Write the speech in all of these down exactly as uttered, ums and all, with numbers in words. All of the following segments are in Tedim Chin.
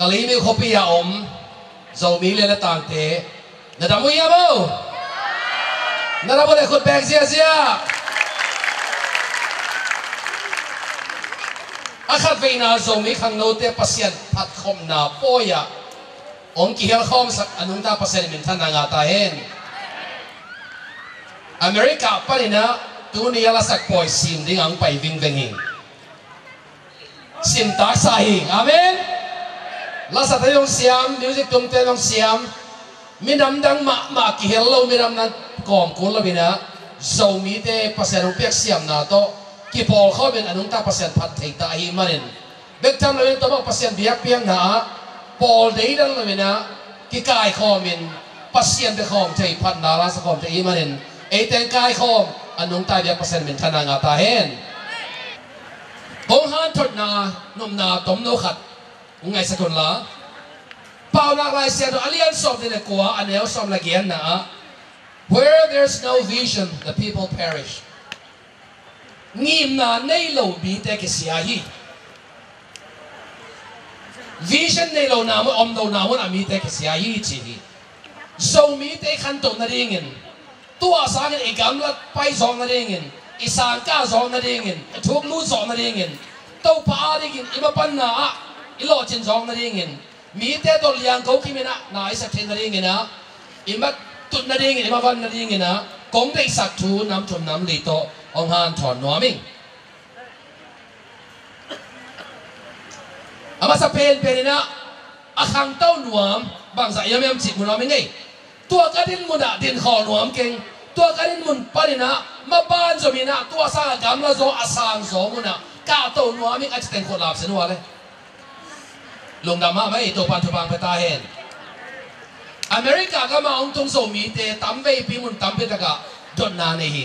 Kalaymyo khuapi a om Zomi le na tangte, na dam uh hiam aw? Na dam uh leh khut beng ziazia. A khatveina Zomi khangnote Pasian phatkhopna pawi-ah hong kihelkhawmsak a nungta Pasian in minthanna ngah ta hen. America paninah tuni a lasak pawi sim dingah hong pai vingveng hi. Simtaksa hi. Amen. Lasate zong siam, music tumte zong siam. Minam dang mahmah kihel lo, minam dang kawm kul lo inah Zomite Pasian hong piak siamna tawh kipawlkhawmin a nungta Pasian phat thei ta ahih manin, bek tham loin tua bang Pasian biakpiakna ah pawl deidan lo inah kikaikhawmin Pasian biakhawm thei, phatna lasak khawm thei ahih manin, eite hong kaikhawm a nungta biak Pasian minthanna ngah ta hen. Kong hanthotna nopna tomno khat hong ngaihsak un la. Paunak Lai Siangtho a lian sawm nih le kua, a neu sawm le giatna ah, "Where there's no vision, the people perish." Ngimna nei lo mite kisia hi. Vision nei lo na mun, om lo na mun a mite kisia hi ci hi. Zomite i khantoh nadingin, tua sangin i gamlat pai zawk nadingin, i sangkah zawk nadingin, i thuk lut zawk nadingin, Topa a dingin i mapanna ah i lawhcin zawk nadingin, mite tawh liangko kiminah na i sak theih nadinginah, i mat tut nadingin, i mavan nadinginah kong deihsak thu nam thum nam li tawh hong hanthawn nuam ing. A masa penpen inah a khangto nuam bangzah hiam hiam cih mu nuam ing ei. Tua ka din munah din khawl nuam keng. Tua ka din mun paninah maban zom inah tua sang a gamla zaw a sang zaw munah kahto nuam ing a ci teng khut lam sin uh a le. Lungdam mahmah ei, Topan thupha pia ta hen. America gam ah hong tung Zomite tamveipi mun tampi takah dotna nei hi.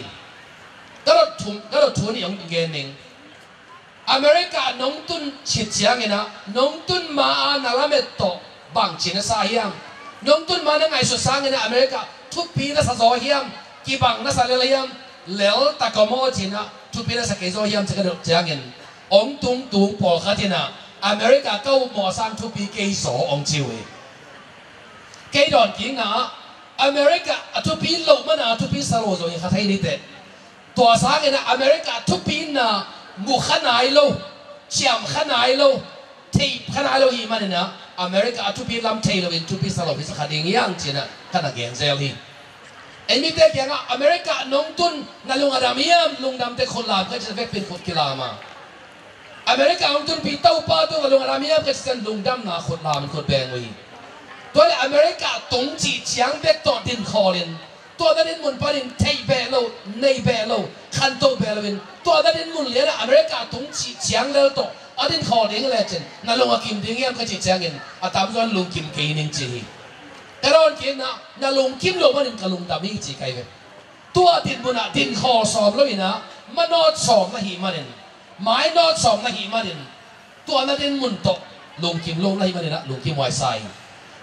Ka dot thum, ka dot thu nih hong gen ning. America nong tun cit cianginah, nong tun ma-a na lamet tawh bangci na sa hiam? Nong tun ma na ngaihsut sanginah America thupi na sa zaw hiam? Kibang na sa lel hiam? Lel ta ko maw cinah thupi na sa kei zaw hiam ci ka dot ciangin, hong tungtung pawlkhat inah America ka upmawh sang thupi kei zaw hong ci uh hi. Kei dawn kikna ah America a thupi loh mana thupi sa lo zaw hi kha thei ni teh. Tua sanginah America thupina mu kha nai lo, ciam kha nai lo, thei kha nai lo hi maninah America a thupi lam thei loin thupi sa lo hi sa kha ding hiang cinah ka na gen zel hi. Ei mite kiangah America nong tun na lung a dam hiam, lungdamte khut lam ka cin vekpin khut kilam a. America hong tunpi Topa tung a lung a dam hiam ka cin lungdamna khut lamin khut beng uh hi. Tua le America tung cih ciang bek tawh din khawlin, tua na din mun panin theih beh lo, nei beh lo, khanto beh loin, tua na din mun lianah America tung cih ciang lel tawh a din khawl ding lecin na lung a kim ding hiam ka cih ciangin a tamzaw in lungkim kei ning ci hi. Ka dawn kikna, na lungkim lo manin ka lungdam hi ci kai ve. Tua din munah din khawl sawm loinah manawt sawm na hih manin, mainawt sawm na hih manin, tua na din mun tawh lungkim lo na hih maninah lungkim huaisa hi.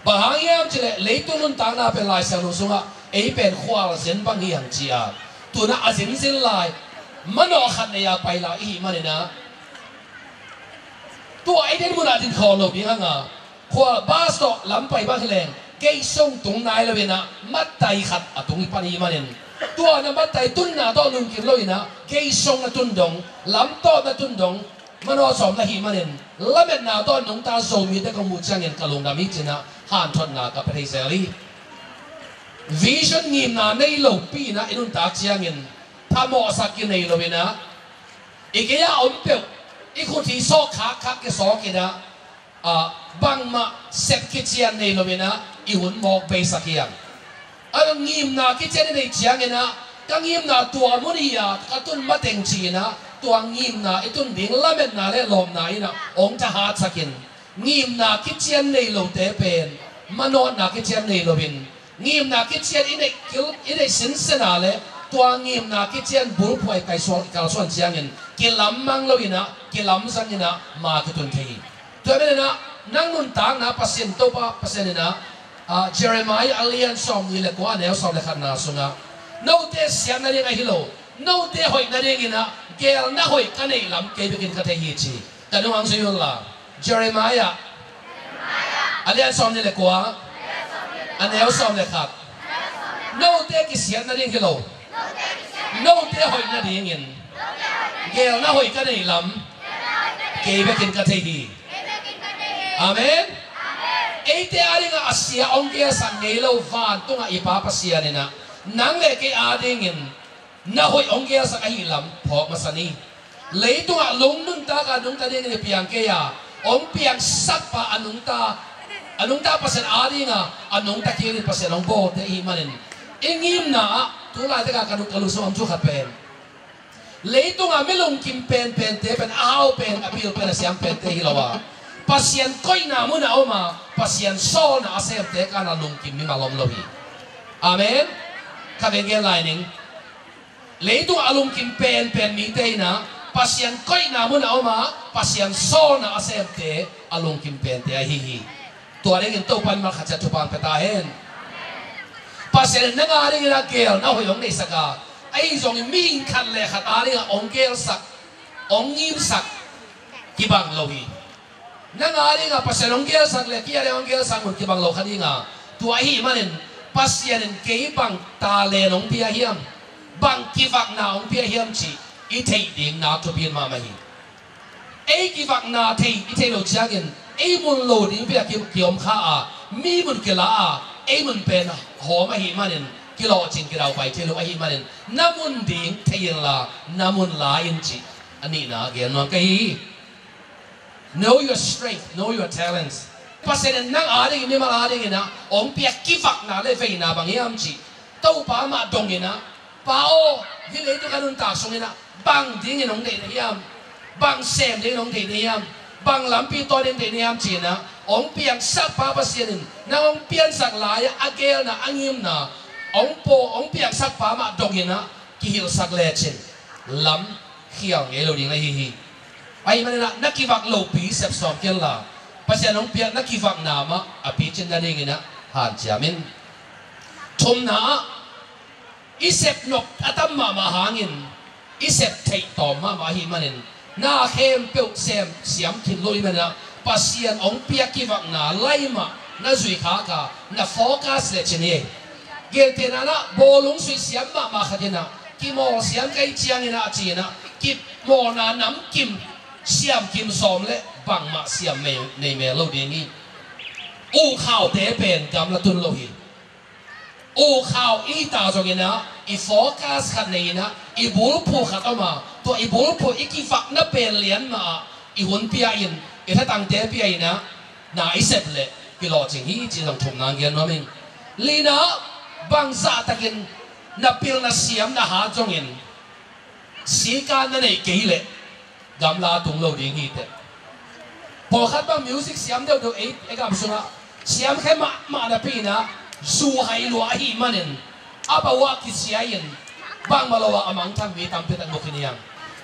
Bang hang hiam cileh leitung nuntakna pen Lai Siangtho sungah ei pen khualzin bang hi hang ci-a, tunah a zinzin lai manawh khat nei-a pai lai i hih maninah, tua ei din munah din khawl lo ding hanga, khual bus tawh lam pai bang hileng gate sung tung nai loinah mattai khat a tung i pan i hih manin, tua na mattai tunna tawh lungkim loinah gate sung na tun dong, lam tawh na tun dong, manawh sawm na hih manin, lametna tawh nungta Zomite kong muh ciangin ka lungdam hi cinah hanthotna ka pia thei zel hi. Vision, ngimna nei lopi inah i nuntak ciangin phamawhsak kinei loinah i gei-a om peuh i khut hi sawk khakkhak kisawk inah, ah, bangmah sep kician nei loinah i hun mawk beisak hiam? A ngimna kician i neih cianginah ka ngimna tua mun hi-a ka tun mateng ci-inah tua ngimna i tun ding lametna le lawpna inah hong thahatsakin, ngimna kician nei lote pen manawtna kician nei loin, ngimna kician i neih kil, i neih sinsena le tua ngimna kician bulphuai kaisuak i kalsuan ciangin kilammang loinah kilamzanginah ma kitun thei hi. Tua maninah nang nuntakna Pasian, Topa Pasian inah, ah, Jeremiah a lian sawmnih le kua, a neu sawm le khatna sungah, note siat nading ahi lo, note hoih nadinginah geelna hoih ka neih lam kei bekin ka thei hi ci. Ka nung hang zui un la. Jeremiah A lian sawm ni le kua, a neu sawm le khat. Note kisiat nading hi lo, note hoih nadingin geelna hoih ka neih lam kei bekin ka thei hi. Amen. Eite adingah a sia hong geelsak ngei lo vantungah i Pa Pasian inah nang le kei adingin na hoih hong geelsak ahih lam phawk masa ni. Leitungah lung nuntakah nungta dingin i piang kei a, hong piangsakpa a nungta, a nungta Pasian adinga a nungta kirin Pasian hong bawlte ihih manin i ngimna ah tulaitakah ka lung, ka lungsung om thu khat pen, leitungah mi lungkim penpente pen a hau pen, a pil pen, a siam pente hi lo a, Pasian koihna munah om a, Pasian sawlna a semte kana lungkim mimal om lo hi. Amen. Ka veng gen lai ning. Leitung a lungkim penpen mite inah Pasian koihna munah om a, Pasian sawlna a semte a lungkim pente ahi hi. Tua dingin Topa in malkhat ciat thupha hong pia ta hen. Pasian in nang adingin a geelna hoih hong neihsak a, ahi zongin mihing khat le khat adingah hong geelsak, hong ngimsak kibang lo hi. Nang adingah Pasian hong geelsak le kei adingah hong geelsak mun kibang lo kha dinga, tua ahih manin Pasian in kei bang talent hong pia hiam, bang kivakna hong pia hiam cih i theih ding na thupi mahmah hi. Ei kivakna thei i theih loh ciangin ei mun lo ding pi a ki, kiom kha a, mi mun kila a, ei mun pen hawm ahih manin kilawhcing kidaupai thei lo ahih manin na mun ding thei inla na mun la in cih a nihna gen nuam ka hi hi. Know your strength, know your talents. Pasian in nang adingin, mimal adingin ah hong piak kivakna le veina bang hiam cih Topa mah dongin ah, Pa aw, hih leitung ka nuntak sungin ah bang dingin hong deih na hiam, bang sem dingin hong deih na hiam, bang lampi tawn dingin deih na hiam ci-in ah hong piangsak Pa Pasian in nang hong piansak lai-ah a geelna, a ngimna hong paw, hong piangsak pa mah dongin ah kihilhsak lecin lam khial ngei lo ding ahi hi. Ahih manin ah na kivak lopi sep sawm kei inla, Pasian hong piak na kivakna mah a picin nadingin ah hanciam in. Thumna ah, i sep nop a tam mahmah hangin i sep theih tawm mahmah ahih manin na khempeuh sem siam khin lo ahih manin ah Pasian hong piak kivakna lai mah na zuih khak a, na focus lecin hi. Gentehna-in ah bawlung suih siam mahmah khat in ah kimawl siam ka hih ciangin ah ci-in ah kimawlna namkim siam kim sawm leh bangmah siam nei, nei mel lo ding hi. Ukhaute pen gamla tun lo hi. Ukhau i hih ta zongin ah i focus khat nei-in ah i bulphuh khat om a, tua i bulphuh i kivakna pen lian mah ah i hun pia in, i thatangte pia in ah na i sep leh kilawhcing hi cih zong thumna gen nuam ing. Lina ah, bangzahtakin na pilna siam na hat zongin sikan na neih kei leh gamla tung lo ding hi teh. Pawlkhat bang music siam deuhdeuh ei, ei gam sungah siam khe mahmah napi-in ah zu hai lua ahih manin a bawah kisia in bangmah lo ah a mangthang mi tampi tak mu khin hi hang.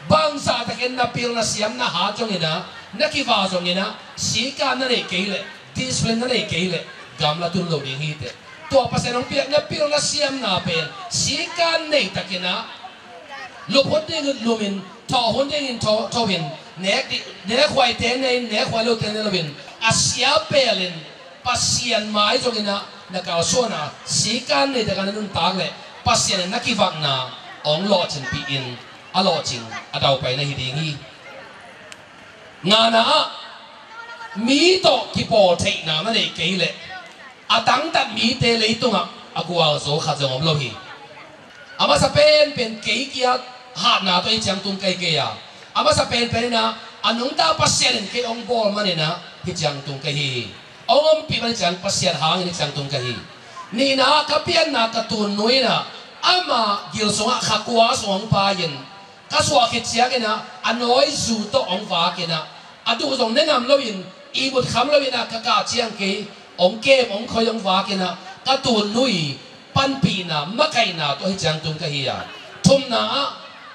Bangzahtakin na pilna siam na hat zongin ah, na kiva zongin ah sikan na neih kei leh, discipline na neih kei leh gamla tun lo ding hi teh. Tua Pasian hong piak na pilna siamna pen sikan nei takin ah lup hun dingin lumin, thawh hun dingin thawh, thawhin, nek di, nekhuaite nei in, nekhuai lote nei loin, a sia pelin Pasian mai zongin ah na kalsuan a, sikan nei takin na nuntak leh Pasian in na kivakna hong lawhcinpih in a lawhcing a daupai na hi ding hi. Ngana ah, mi tawh kipawl theihna na neih kei leh a tangtat mite leitungah a gualzo khat zong om lo hi. A masa penpen kei kia hatna tawh hih ciang tung ka hi kei a, a masa penpen in ah a nungta Pasian in kei hong bawl manin ah hih ciang tung ka hi hi. Hong ompih man hih ciang Pasian hangin hih ciang tung ka hi. Nihna ah ka pianna ka tunnu in ah ama gil sungah kha kua sung hong pai in, ka suah khit ciangin ah a nawizu tawh hong vak in ah, a duh zong ne ngam loin, ihmut kham loin ah ka kah ciang kei hong kem, hong khoi, hong vak in ah ka tunnu i panpihna, makaihna tawh hih ciang tung ka hi a. Thumna ah,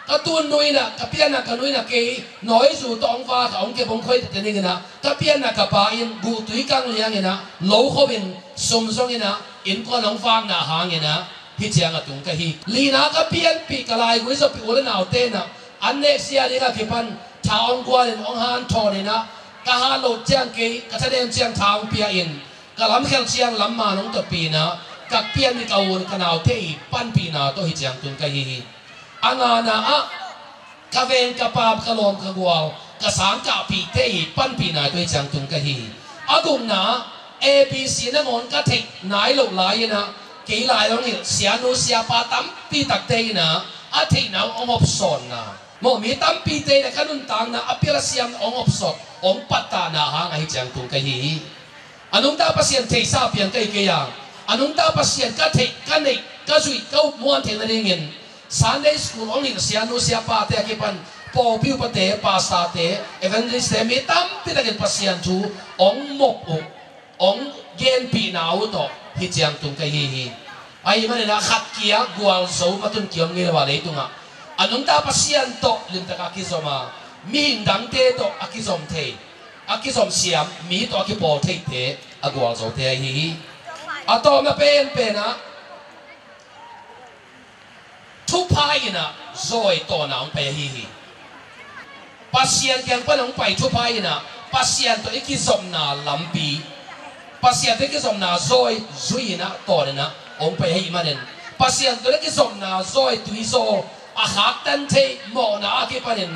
ka tunnu in ah, ka pianna ka nu in ah kei nawizu tawh hong vak a, hong kem, hong khoi tete ning in ah, ka pianna ka pa in guhtui kang liang in ah lo kho in, sum zong in ah innkuan hong vakna hangin ah hih ciang a tung ka hi. Lina ka pianpih ka laigui zawpih u le naute in ah an nek sia ding a kipan tha hong gualin, hong hanthawn in ah, ka hat loh ciang kei ka thanem ciang tha hong pia in, Ka lamkhelh ciang lamman hong totpih in ah, ka pian ni ka un ka naute ii panpihna tawh hi ciang tung ka hi hi. A ngana ah, ka veng ka paam ka lawm ka gual ka sangkahpihte ii panpihna tawh hi ciang tung ka hi hi. A gukna ah, A B C nangawn ka theih nai loh lai-in ah, kei lai hong hilh sianu siapa tampi takte in ah, a theihna hong hopsawnna, maw, mi tampite in ah ka nuntakna a pil a siam hong hopsawn, hong pattahna hang ahi ciang tung ka hi hi. A nungta Pasian theihsa piang ka hi kei a, a nungta Pasian ka theih, ka neih, ka zuih, ka upmuan theih nadingin Sunday school hong hilh sianu siapate a kipan, pawlpi upate, pastorte, evangelistte, mi tampi takin Pasian thu hong mop uh, hong genpihna uh tawh hi ciang tung ka hi hi. Ahih manin ah khat kia gualzo matun ki-om ngei lo a, leitungah a nungta Pasian tawh limtakin a kizom a, mihing dangte tawh a kizom thei, a kizom siam, mi tawh a kipawl theite a gualzote ahi hi. A tawpna penpen ah, thupha in ah zawi tawhna hong pai ahi hi. Pasian kiang pan hong pai thupha in ah, Pasian tawh i kizopna lampi, Pasian tawh i kizopna zawi zui in ah, tawn in ah hong pai ahih manin, Pasian tawh i kizopna zawi tuizawl a khaktan thei, mawhna a kipanin,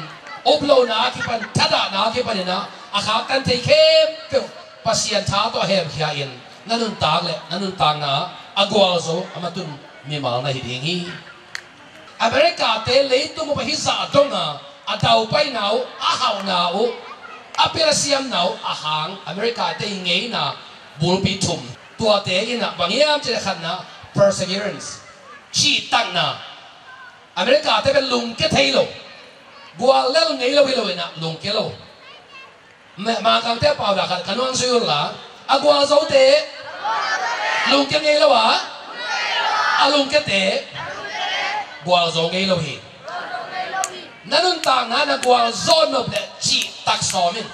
uplona a kipan, thadahna a kipanin ah a khaktan thei khempeuh Pasian tha tawh hemkhia in, na nuntak le na nuntakna ah a gualzo a matun mimal na hi ding hi. America-te leitung bup ah hih zah dong a, a daupaina uh, a hauhna uh, a pil a siamna uh a hang America-te ii ngeina bulpi thum. Tuate in ah bang hiam cih leh, khatna, perseverance, cihtakna. America-te pen lungkia thei lo, guallel ngei lo hi lo in ah lungkia lo. Ma-, Mangkangte a paudah khat ka nuang sui un la, a gualzote lungkia ngei lo a, a lungkiate gualzo ngei lo hi. Na nuntakna na gualzo nop leh cihtak sawm in.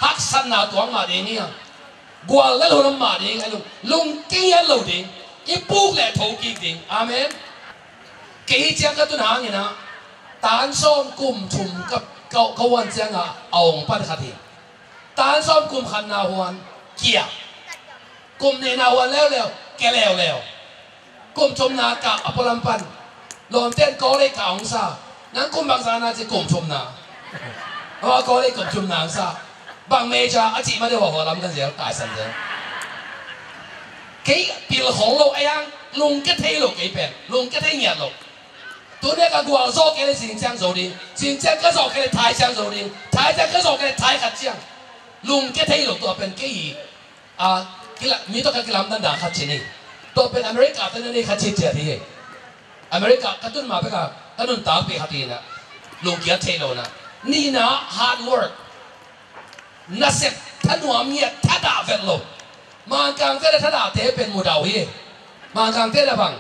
Haksatna tuak mah ding hi a, guallel hun om mah ding, a lung, lungkia ngiat lo ding, i puk leh tho kik ding. Amen. Kei hih ciang ka tun hangin ah, tan sawm kum thum ka, ka, ka huan ciangah a hong pan khat hi. Tan sawm kum khatna huan kia, kum nihna huan leuleu kia leuleu, kum thumna kah a pualam pan. Lawmte'n college kah hong sa. Nang kum bangzah na ci? Kum thumna. Aw, college kum thumna hong sa. Bang major a cih ma deuh a, hua lam kan zel, taisan zel. Kei pil khol lo a, hiang lungkia thei lo kei pen, lungkia thei ngiat lo. Tuni a ka gualzo kei leh zing ciang zo ding, zing ciang ka zo kei leh thai ciang zo ding, thai ciang ka zo kei leh thai khat ciang. Lungkia thei lo, tua pen kei hi. A, kila-, mi tawh ka kilamdandan khat ci ni. Tua pen America-te na nei khat ci ciat hi. America ka tun ma pek a ka nuntakpih khat hi in ah, lungkia thei lo na. Nihna, hard work. Nasep, thanuam ngiat, thadah vet lo. Mangkangte le thadahte pen mudah uh hi. Mangkangte le bang?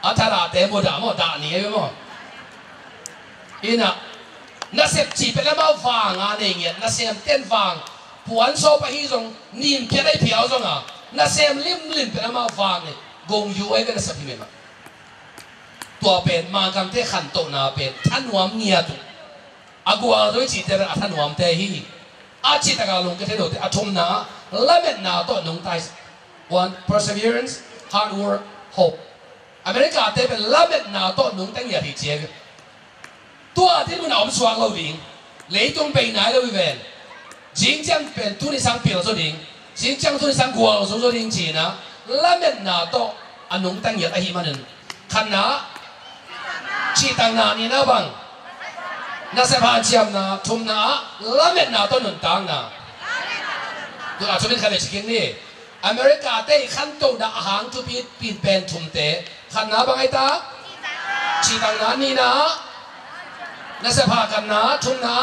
A thadahte mudah maw, dah ni ei maw. In ah, nasep cih pen amau vang a nei ngiat, nasemte'n vang, puan sawp ahi zong, nin phiat ahi phiau zong a, nasem limlim pen amau vang nei, gong yu ei ve, nasep hi mah. Tua pen Mangkangte khantohna pen thanuam ngiat uh. A gualzo i cihte pen a thanuamte hi. A cihtak a lungkia thei lote. A thumna, lametna tawh nungta hi. One, perseverance, hard work, hope. America-te pen lametna tawh nungta ngiat hi ci hi. Tua dinmun a om suak lo ding. Leitung bei nai lo hi ven. Zing ciang pen tuni sang pil zaw ding, zing ciang tuni sang gualzo zaw ding ci-in ah, lametna tawh a nungta ngiat ahih manin, khatna, cihtakna, nihna bang, nasep hanciamna, thumna, lametna tawh nuntakna. Tu a thumin khat le ci kik ni. America-te ii khantohna a hang thupi pen thumte. Khatna bang ahi ta? Cihtakna. Nihna, nasep hanciamna. Thumna,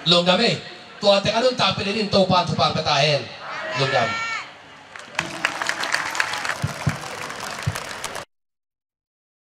lungdam ei. Tua teng a nuntakpih dingin Topa'n thupha pia ta hen. Lungdam.